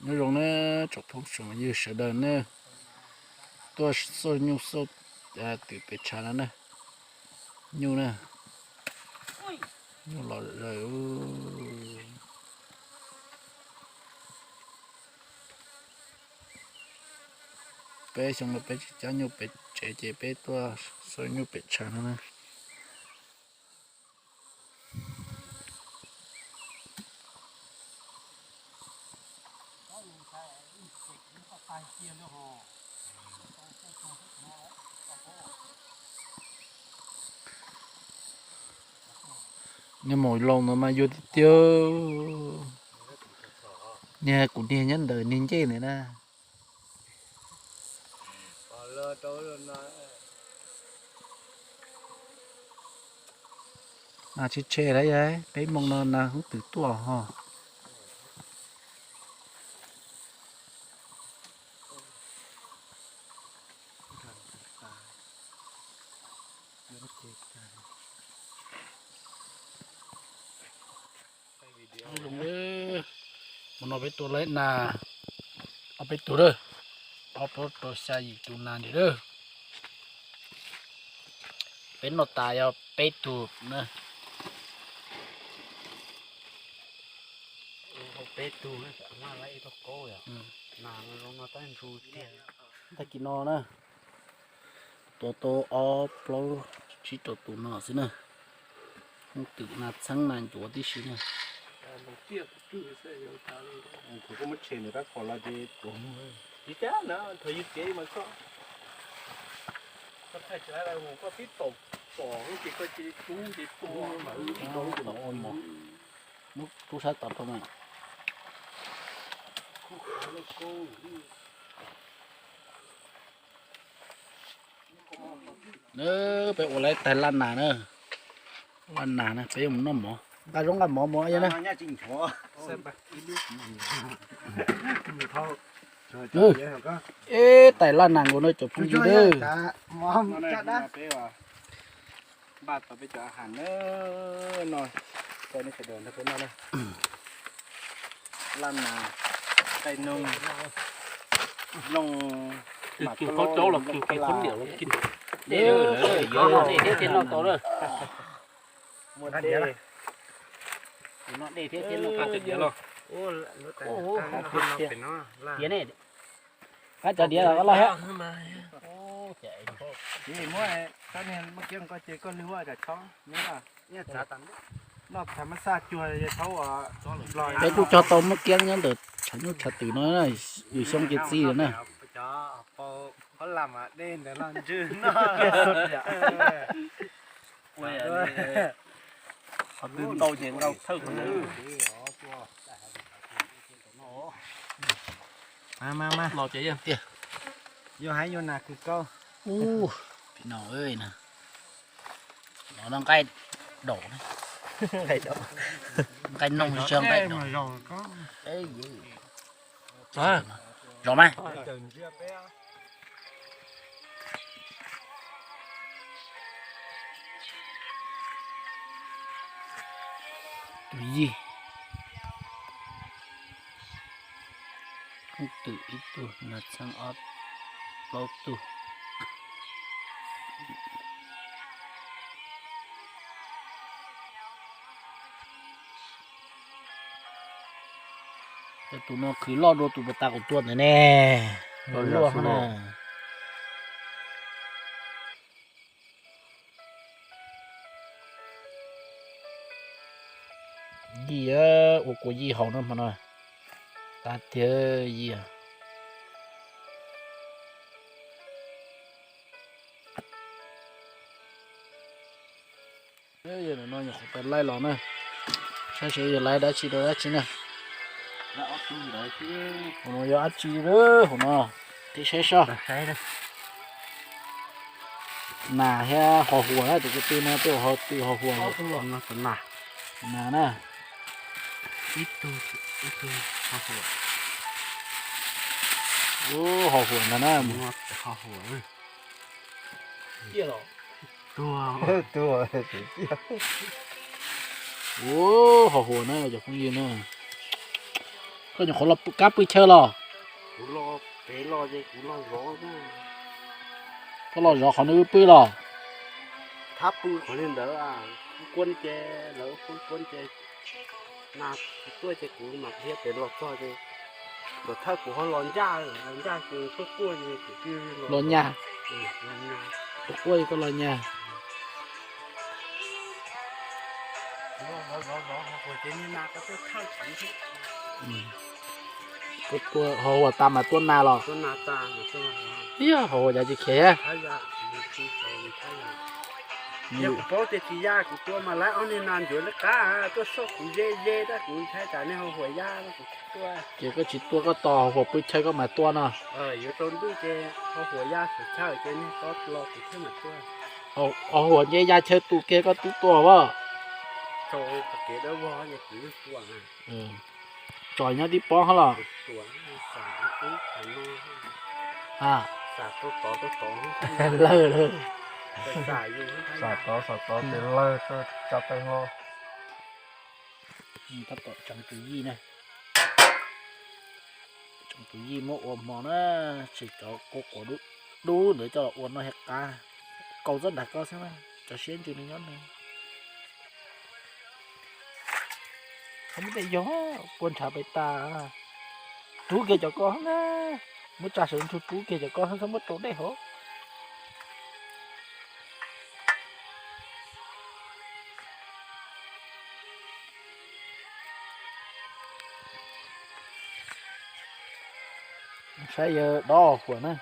Nyob zoo na tsoom phooj tsoom ywg sawv daws na, tuaj xauj nyuj xauj twm pem tshav no na, nyuj na, nyuj los zom zaws. Peb xyoo no peb tsis cab nyuj pem tsev ces peb tuaj xauj nyuj pem tshav no na. Niag maum laus ntawd mas yuag tiag tiag. Niag kuv niag nyob ntawd niag ncej ntawd na. Nas tshe tshe lawm, peb moo no nas hoob twm tuaj ho. Mus no peb tua lawm nas ob peb tug lawm, ob plaub rau xya yim tus nas ntawm lawm. Peb noj tas yog peb tug na. Peb tug, nas zoo no tab ntsu tiag. Tag kis no na, tua tau ob plaub tsib rau tus no xwb na. Hoob twm nas txheeb nas ncuav tib si na. Kuv muab tshem ntawm rab phom los ces tuav mus. Tsis tas na, thaum yus tiav mas koj, koj thaij tsis laib los koj pib pom, pom ces koj cia li rub ces tua mas. Muab rub sab tod rau mas. Peb ua lawm tais laj nas na. Laj nas na peb yuav mus noj mov, nqa zaub nqa mov mus na. Ib tais laj nas nkaus no cov phooj ywg. Npaj tau peb cov a has na, no, coj nej sawv daws nrog peb noj na. Laj nas, qaij noog, looj, kws khaub caub los kws khaub niam los kws. Dej thiab thiab noj tau na. Muaj dej, noj dej thiab thiab noj tau diav los. Diav ne, qab cov diav los loj thiab. Peb kuj cog tau muaj kiab nyob ntawm tshav nyuj tshav twm no, yus xyoo ces txi lawm na. Qhov twg ntau ces ntau thawj qhov ntawd. Los ces yeej tiag. Yuav hais yuav nas kws kau. Ub, pim no na, no nqaij daum, nqaij noog tsis yog nqaij daum. Zom mas. Tus yig, hoob twm ib tug, nas txheeb ob plaub tug. Tus no khwv loj dua tus puas tas kuv tua ntawd ne. Luaj na. Yij, ua kua yij haus no hmo no. Tab tiag yij. Yog no nyuam qhuav tau laij los na, saib seb yog laij dab tsi rau dab tsi na. Hauv no yog dab tsi, hauv no, tib saib seb. Nas thiab ho huas na, tus ko tw no tej ho tw ho huas. Nas na. Ub, ho huas ntag na. Ub, ho huas na cov phooj ywg na. Koj nyuam qhuav los kab pw chaw los? Kuv los pem los ces kuv los zov. Koj los zov qhov nws pw los? Thab pw qhov li ntawd, kuv kuab ces lawv kuab kuab ces nas tsis tuaj ces kuv mam dhia pem los txog ces tuam thawj kuv ho los ncaj, los ncaj ces tuaj quaj ces kuv los nyas. Los nyas. Tuaj quaj ces koj los nyas. Ho huas tas mas tuaj nas los? Yog ho huas cas tsis khiav? Yog kuv paub tias tsis yaj kuv tua mas lawv ob niag nas ncuav lawv qab tuaj soj kuv ze ze tab kuv ntshai tsam nej ho huas yaj kuv tsis tuaj. Ces koj tsis tuaj, koj tos ho huas pw chaw koj mam tuaj no. Yuav tsaus ntuj ces ho huas yaj sawv chaw ces nej txhob los kuv thiaj mam tuaj. Ho huas nce yaj chaw tus kiag koj twb tuaj as? Tsaus kev dawb vog ces kuv yeej tuaj. Tsom nyob tib pob hov los? Lawg lawg. Xam tod xam tod ces lawg tso tso taw hlo. Tab tom tsoov tus yij na. Tsoov tus yij muab ua hmo na, tsis cov quav quav dub dub ntawd coj los ua no thiaj qab. Kaus txoj nram ko xwb mas cov siab ntsws nws nyob nws. Qhov muaj tej yog puag ntshav pem tas. Rub kiag cov ko na, muab tsa sawv ntsug rub kiag cov ko txhob muab rau dej hauv. Saib yawg dob huam na.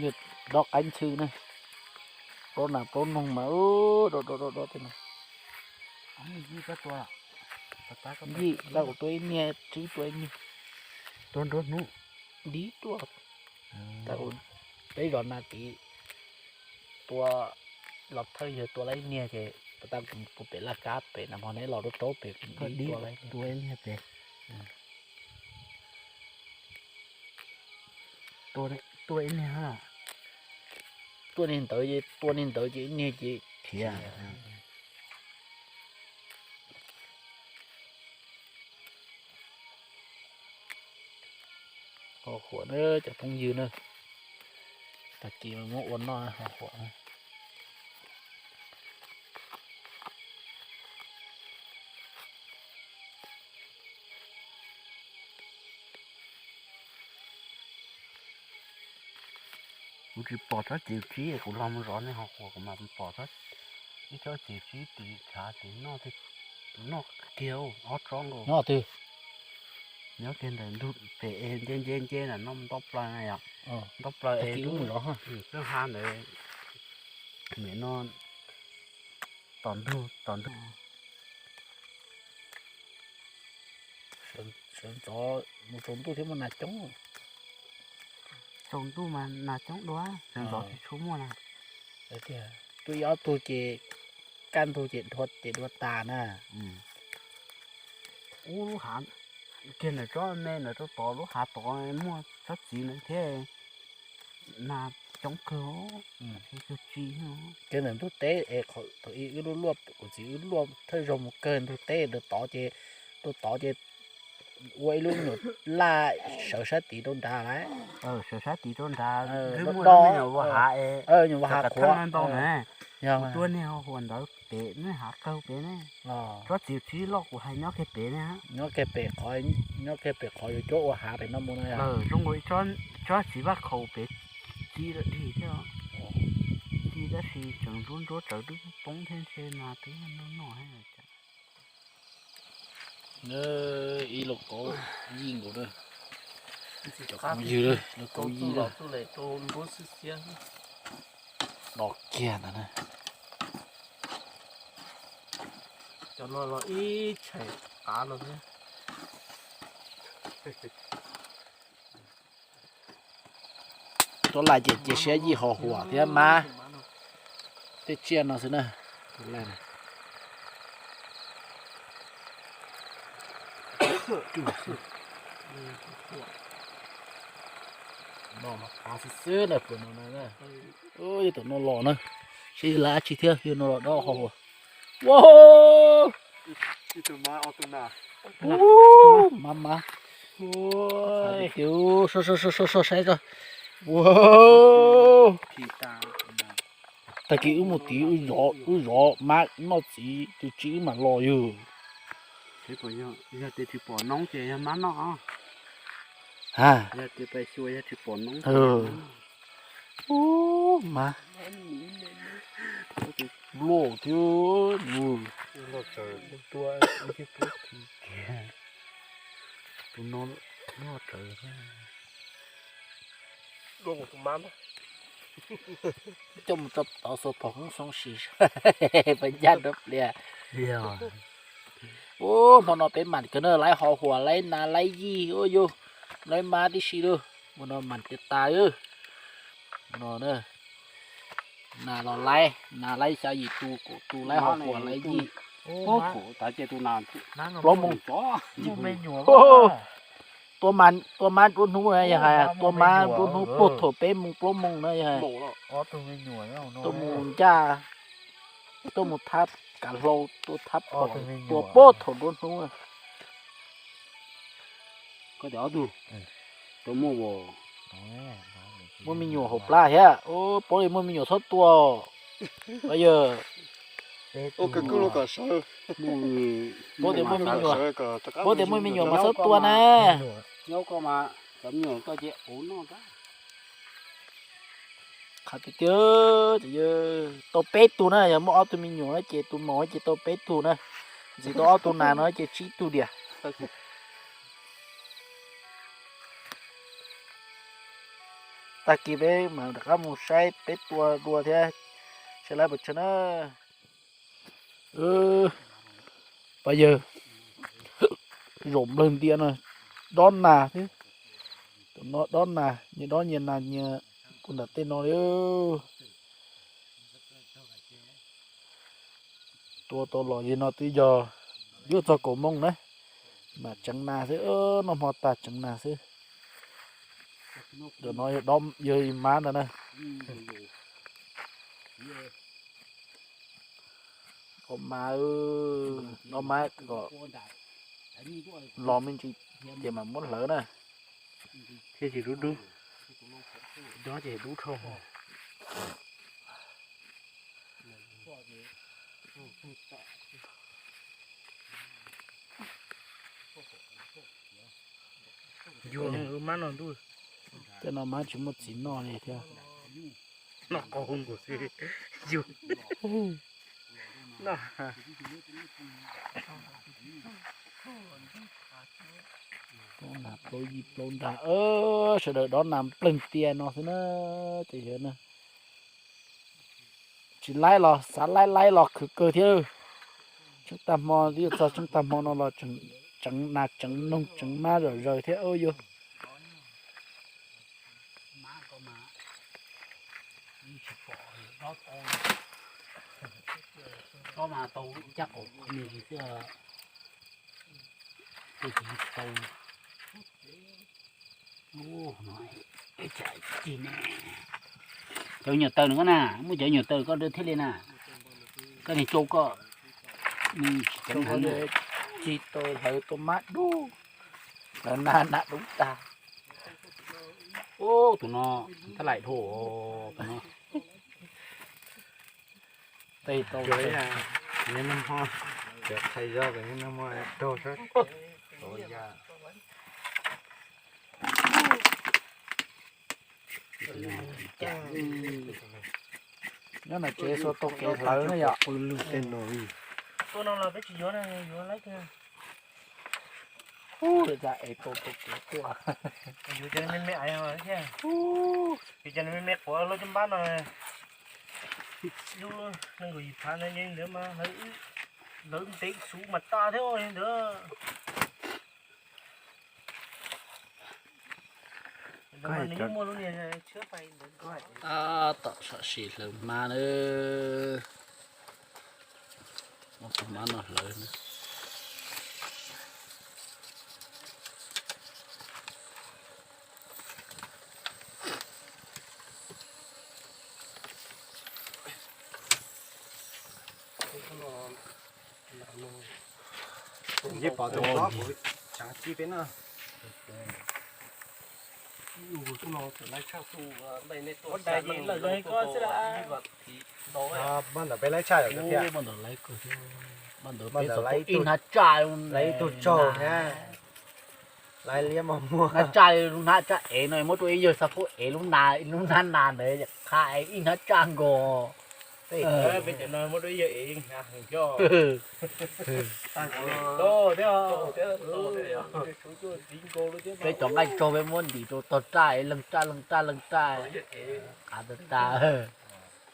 Yawg dob qaib ntxhw na. Plaub nas plaub noog mas dob dob dob dob tej no. Yij, tab kuv tua ib niag, Tswb tua ib niag. Tua nruab hnub. Dib tuaj. Tab kuv peb zos nas kiv tua los thawj yawg tua lawm ib niag ces tab kuv pem laj kab pem na, hmo neb los rau rau pem kuv dib tua lawm ib niag pem. Tua ib niag, tua niag ntawd ces, tua niag ntawd ces ib niag ces khiav. Ho huam na cov phooj ywg na, tag kis mas muab ua noj ho huam na. Kuv tsis pom tsob txiv tsib, kuv los mus zov nej ho huam kuv mam pom ib tsob txiv tsib tim tshav tim noj, tim noj kiag ob tsob nkaus. Nyob twg? Nyob kiag ntawm ntug pem nce nce nce na, noj nto plaws na yom. Nto plaws es lub ha ntawd, nim no tom ntug tom ntug. Sawv ntxov mus tsaus ntuj thiab muaj nas coob. Tsaus ntuj mas nas coob dua, sawv ntxov tsis tshua muaj na. Tuaj ib ob tug ces kaj ntug ces dua ces dua tas na. Ub, lub hav kiag ntawm tsob me ntawm rau tod, lub hav tod muaj tsob txiv ntawd thiab, nas coob kawg, tsis tsi. Kiag ntawm ntug teb es thaum ub wb luaj luaj, kuv txiv wb luaj thawj zaug mus kawg ntug teb rau tod ces, rau tod ces ua ib lub nyuam laj sawv sab tid rau nrad lawm. Sawv sab tid rau nrad, nyuam vaj hav es, nyuam vaj hav qhuav ntau na. Kuv tua niag ho huam ntawd pem ne, hav kawg pem ne. Tsob txiv tsib loj kuv hais nyob kiag pem ne. Nyob kiag pem qhov, nyob kiag pem qhov yuav cuab ua hav pem no mus na. Zoo nkaus tsob txiv vaj khaum pem txi lawm dig thiab. Txi tab sis tseem ntsuab ntsuab tsawv twb poob thiab ntshe mas twb noj noj. Ib lauj kaub yij nkaus na. Cov phooj ywg, lauj kaub yij na. Do kiag ntawd na. Cov no los ib tshais qav no thiab. Tuaj laj ces cia siab yij ho huam thiab mab tej tsiaj no xwb na. No mas qav xwb xwb na, pem no na. Yog tom no los na, seb yog laj dab tsi thiab, yog no los dob ho huam. Wow. Ub, mas mas. Ua, saib saib. Wow. Tag kis wb mus tid wb zov mab noj txiv tus tsi wb mam los yug. Yog tias tsis pom noob ces yog mab noj. Ha. Yog tias pais xyuas yog tsis pom noob. Ub, mas. Luaj thiab. Tus no luaj raws. Coj mus tso tov xuas phom hoob soo sim pab ncaj rau plias. Ub, hmo no peb mam kawg na, laib ho huas laib nas laib yij ua yug, laib mab tib si lawm. Hmo no mam tias tas no na. Nas los laib, nas laib xya yim tus, kaum tus, laib ho huas laib yij. Plaub moos. Tua mab nruab hnub na, yog hais tua mab nruab hnub puag thaum peb moos plaub moos na, yog hais tuaj mus ncaj, tuaj mus thab kav hlau, tuaj thab phom, tua puag thaum nruab hnub. Koj tias ob tug, tua muaj, muaj me nyuam hauv plab thiab. Paub li muaj me nyuam txhob tua. Yog paub tias muaj me nyuam, paub tias muaj me nyuam mas txhob tua na. Nyob koj mas cov me nyuam koj ces ua noj. Qhov tiag tiag ces tau peb tug na, yog muaj ob tug me nyuam ces tus maum ces tau peb tug na, ntxiv tau ob tug nas no ces tsib tug diam. Tag kis peb mam rov qab mus saib peb tua dua thiab, saib lawv puas tsawg na. Pab yawg, zaum nplawg ntias no, dob nas thiab. Tus no dob nas, nyias dob nyias nas nyias puag nram tej no li. Tua tau los yig no twb yog yuav txog kaum moos na, mas tseev nas xwb, noj hmo tag tseev nas xwb. Ntawm no yog mab ntag na. Dob mab, dob mab kom los me ntsis ces mam muab hlawv na. Thiab tsis dub dub, dob ces dub dhau. Yuav mab no ntuj. Tej no mab tsis muaj txiv noj li thiab. Noj qau nkaus xwb. Yuav. Plaub nas plaub yij plaub nrag, sawv daws dob nas nplawg ntias no xwb na. Ces yog na, tsis laib los xav laib laib los khwv kawg thiab. Tsheej tag hmo, twb yuav txog tsheej tag hmo no los tseev nas tseev noog tseev mab zom zaws thiab yog. Cov nyuam taws no koj na, muaj cov nyuam taws koj thiaj li na, koj niag cau koj tsis tau hlawv tua mab dub, hlawv nas nas dub tag. Ub, tus no thab laim dhau, tus no. Tej tau nag hmo, cov txhais zog nag hmo raug sab tod ya. Nyob no tsev xua tau kev hlawv na yom. Tuaj no los peb tsis yuav, yuav laib. Ub, es tau tau kev tuaj. Yuav cov me me aiv thiab. Yuav cov me me quav lub caj npab no. Lub nees nkaum yim phav ntawd mas lawv ntev xuv mas tas thiab li ntawd. Tab tom sam sim hlawv mab na. Muab tus mab no hlawv na. Nce pom tus no kuv tseev ci peb no. Npaj ntawm peb laib tshaj yom tiag. Npaj ntawd peb txog ib hnab tsaj, laib ib tug tsaug na. Laib liab mos muag. Hnab tsaj, lub hnab tsaj ev no muab rau ib yawg xav pub ev lub na, lub hnab na ntawd qha ib hnab tsaj nkaus. Peb cov no muab rau ib yawg ev hnab heev thiab. Peb cov nqaij tsaug peb muab ntim rau tog raj, leeg raj leeg raj leeg raj, qha tag tag.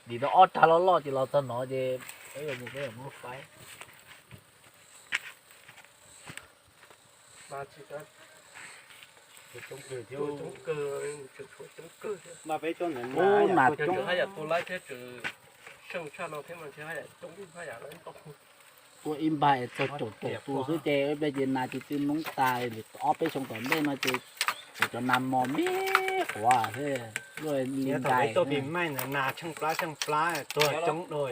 Ntim tau ob rag loj loj ces los txog no ces peb yuav mus, peb yuav mus faib. Ub, nas tua ib npag es txog caum caum tus xwb ces ib pliag ces nas ces tw noob tas li. Ob peb xyoo tom ntej no ces cov nas mos me quav thiab luaj li ntais. Nas tsheej plab tsheej plab tuag coob dua.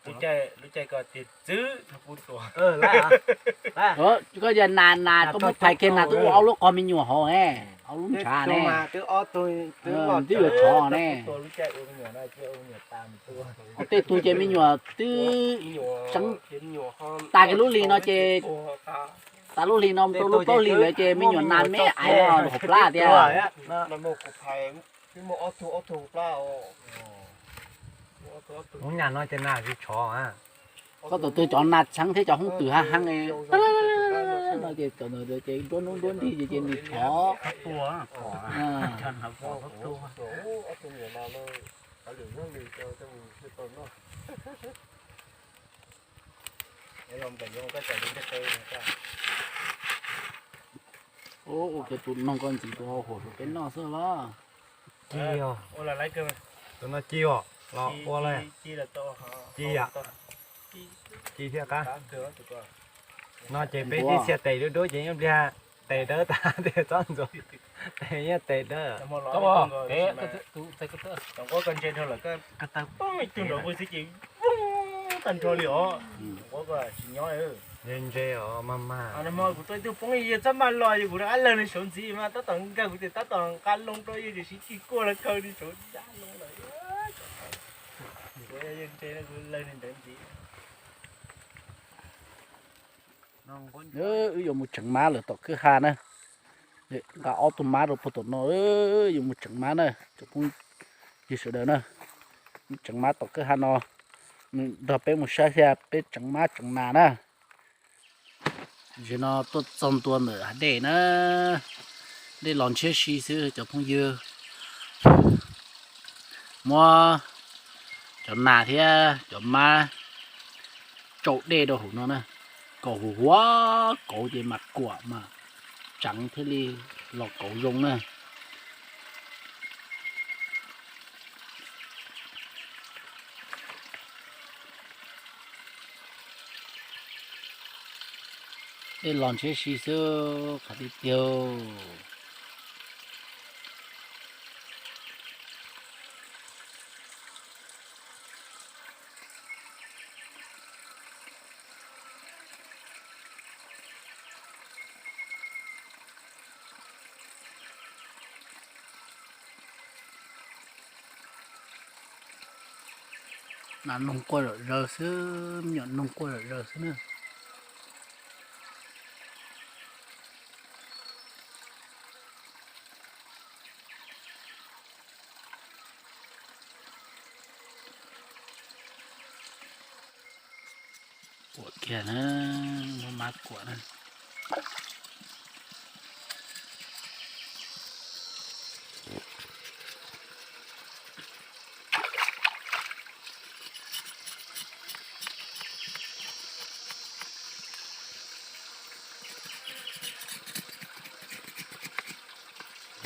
Lub caij ko ces txwv no kuv tua. Koj yog nas, nas koj muab phais kiag nas twb ua ob lub qog me nyuam hauv ne, ob lub ntshav ne. Twb yuav tshov ne. Tej tug ces me nyuam twb seeb tas kiag lub hlis no ces, tas lub hlis no rau lub plaub hlis lawm ces me nyuam nas me aiv no hauv plab tiag. Lub nyam no ces nas tsis tshov. Koj tau twg cov nas txheeb thiab cov hoob twm hab heev no ces cov ntawd ces nruab hnub nruab nrig ces nws tshov. Ua kiag tus noog koj ntxiv tus hau huam rau peb noj xwb los. Ci os, tus no ci os, los ua li. Ci yam, ci thiaj qab. No ces peb tib txhia tes dub dub ces ib pliag tes dawb tas tiag tsob ntxuav, tes yeej tes dawb. Ntse ntse os, mag mag. Kuv tau ib tug poob yawg txaj maj los, yog kuv rov qab lawg nws saum ntxiv mas tab tom nkag, kuv tias tab tom nqa loo rau yawg tiam sis cig kuaj los kawg nws saum dab loo lawm. Kuv yog yawg ntse no kuv lawg nws ntawd ntxiv. Wb yuav mus tseev mab lawm tom kwj ha na. Nqa ob tug mab rau puag tom no, yuav mus tseev mab na cov phooj ywg sawv daws na. Tseev mab tom kwj ha no, nrog peb mus saib thiab peb tseev mab tseev nas na. Tam sim no tuaj txog ntua ntawm hav dej na, dej los ntshiab si xwb cov phooj ywg. Muab cov nas thiab cov mab tsau dej rau hauv no na, kom huv huav kauv ces mas kuam mas tseev thiaj li los kauv zoo na. Dej los ntshiab si xwb qhov tiag tiag. Nas noog quaj zom zaws xwb, me nyuam noog quaj zom zaws xwb na. Kuam kiag na, muab mab kuam na.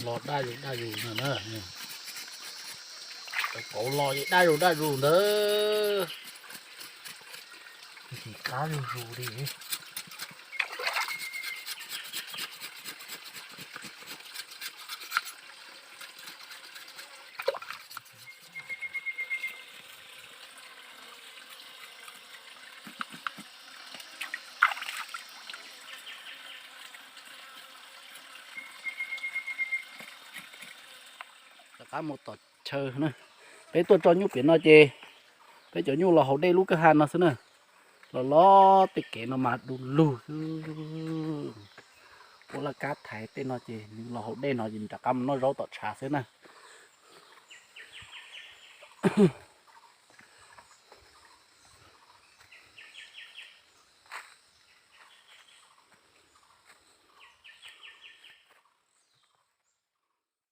Los daj zus daj zus no na. Cov kauv los ces daj zus daj zus ntawd. Tsis qab zuj zus li. Qab mus tom chaw na. Peb tuaj tso nyuj pem no ces peb cov nyuj los haus dej lub kwj ha no xwb na. Los los tej kev no mas du lug xwb. Ua laj kab thaiv tej no ces nws los haus dej no ces nws rov qab mus noj zaub tom tshav xwb na.